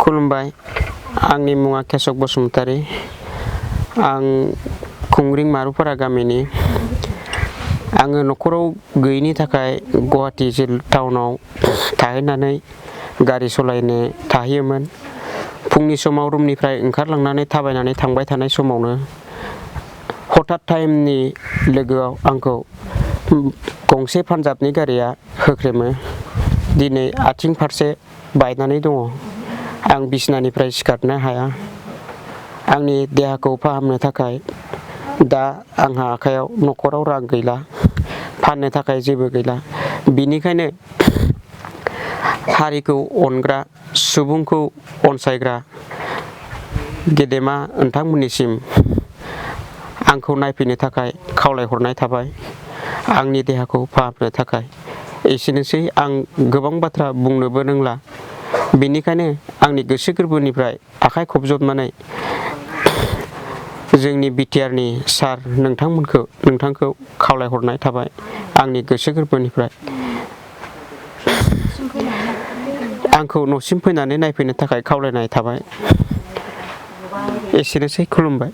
खुलुमबाय आंनि मुङा केशव बसुमतारी आं खुंग्रिं मारुपारा गामिनि आङो न'खराव गैयिनि थाखाय गुवाहाटी टाउनाव थाहैनानै गारि सलायनो थाहैयोमोन फुंनि समाव रुमनिफ्राय ओंखारलांनानै थाबायनानै थांबाय थानाय समावनो हठात टाइमनि लोगोआव आंखौ गंसे पान्जाबनि गारिया होख्रेमो दिनै आथिं फारसे बायनानै दङ आं बिसनानिफ्राय सिखारनो हाया आंनि देहाखौ फाहामनो थाखाय दा आंहा आखायाव न'खराव रां गैला फाननो थाखाय जेबो गैला बिनिखायनो हारिखौ अनग्रा सुबुंखौ अनसायग्रा गेदेमा नोंथांमोननिसिम आंखौ नायफैनो थाखाय खावलायहरनाय थाबाय आंनि देहाखौ फाहामनो थाखाय एसेनोसै आं गोबां बाथ्रा बुंनोबो रोंला बेनिखायनो आंनि गोसो गोरबोनिफ्राय आखाइ खबजबनानै जोंनि बिटिआरनि सार नोंथांखौ खावलायहरनाय थाबाय आंनि गोसो गोरबोनिफ्राय आंखौ न'सिम फैनानै नायफैनो थाखाय खावलायनाय थाबाय एसेनोसै खुलुमबाय।